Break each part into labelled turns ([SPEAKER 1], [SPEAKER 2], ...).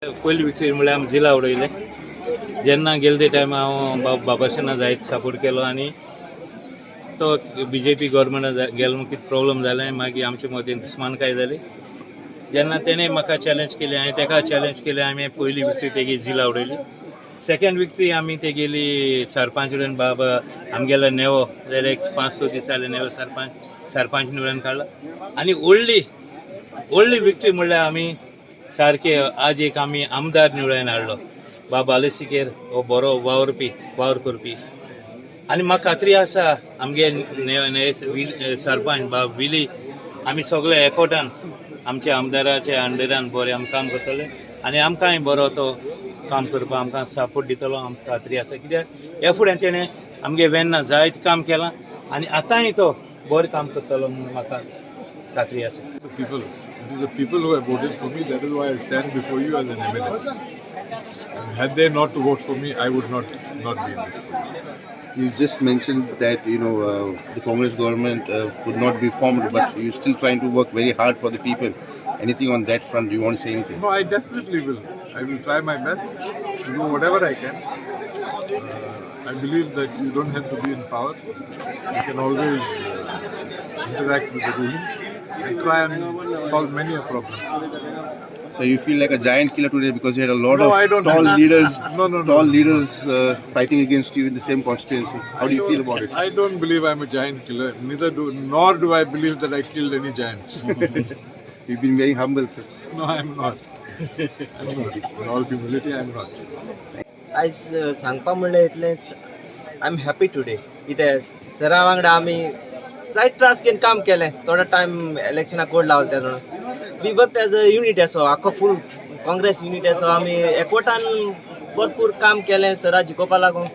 [SPEAKER 1] पयली विक्ट्री म्हणल्यार आमी झिला उडयले. जेन्ना गेले ते टायम हांव बाबासेना जायत सपोर्ट केलो आनी तो बीजेपी गव्हर्मेंटा गेलो म्हणून कितें प्रॉब्लम जालें, मागीर आमचे मदीं दुस्मानकाय जाली. जेन्ना तेणें म्हाका चॅलेंज केलें, हांवें तेका चॅलेंज केलें, आमी पयली विक्ट्री तेगी झिला उडयली. सेकंड विक्ट्री आमी तेगेली सरपंच कडेन, बाबा आमगेलो नेवो जाल्यार एक 5-6 दीस जाले नेवो सरपंच सरपंच निवडून काडला. आनी व्हडली व्हडली विक्ट्री म्हणल्यार आमी सारके आज एक आमी आमदार निवडून हाडलो, बाबा आलेसिकेर. हो बरो वावरपी, वावर करपी आनी म्हाका खात्री आसा, आमगे सरपंच बाब विली, आमी सगळे एकवटान आमच्या आमदाराच्या अंडरान बरें आमी काम करतले आनी आमकांय बरो तो काम करपाक आमकां सपोर्ट दितलो, आमकां खात्री आसा. कित्याक ह्या फुडें तेणें आमगे वेन्ना जायत काम केलां आनी आतांय तो बरें काम करतलो म्हणून म्हाका खात्री आसा.
[SPEAKER 2] The people. It is the people who have voted for me. That is why I stand before you as an MLA. And had they not to vote for me, I would not be in this position.
[SPEAKER 3] You just mentioned that the Congress government could not be formed, but you're still trying to work very hard for the people. Anything on that front? Do you want to say anything?
[SPEAKER 2] No, I definitely will. I will try my best to do whatever I can. I believe that you don't have to be in power. You can always interact with the ruling and try and solve many a problem.
[SPEAKER 3] So you feel like a giant killer today because you had a lot
[SPEAKER 2] No,
[SPEAKER 3] of
[SPEAKER 2] I don't.
[SPEAKER 3] Tall leaders,
[SPEAKER 2] No,
[SPEAKER 3] tall
[SPEAKER 2] no.
[SPEAKER 3] leaders fighting against you in the same constituency. How do you feel about it?
[SPEAKER 2] I don't believe I'm a giant killer. Neither do, nor do I believe that I killed any giants.
[SPEAKER 3] You've been very humble, sir.
[SPEAKER 2] No, I'm not. I'm not. In all humility, I'm not.
[SPEAKER 4] आयज सांगपा म्हणल्यार इतलेंच, I am happy today कित्याक सरा वांगडा आमी जायत त्रास घेवन काम केलें. थोडो टायम इलेक्शनाक कोड लावले तेन्ना we work as a unit असो, आख्खो फूल काँग्रेस युनीट असो आमी एकवटान भरपूर काम केलें सरा जिखोवपा लागून.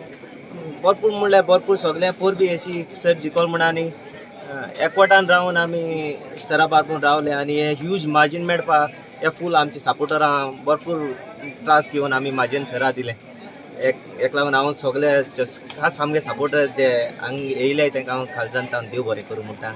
[SPEAKER 4] भरपूर म्हणल्यार भरपूर, सगळें पोरबी एसी सर जिखोल म्हण आनी एकवटान रावन आमी सरा बारबून रावले आनी हे ह्यूज मार्जीन मेळपा हे फूल आमचे सपोर्टरां भरपूर त्रास घेवन आमी मार्जीन सरा दिलें. एक एक लागून हांव सगळे खास आमगे सपोर्टर जे हांगा येयले, तांकां हांव खालच्यान देव बरें करूं म्हणटा.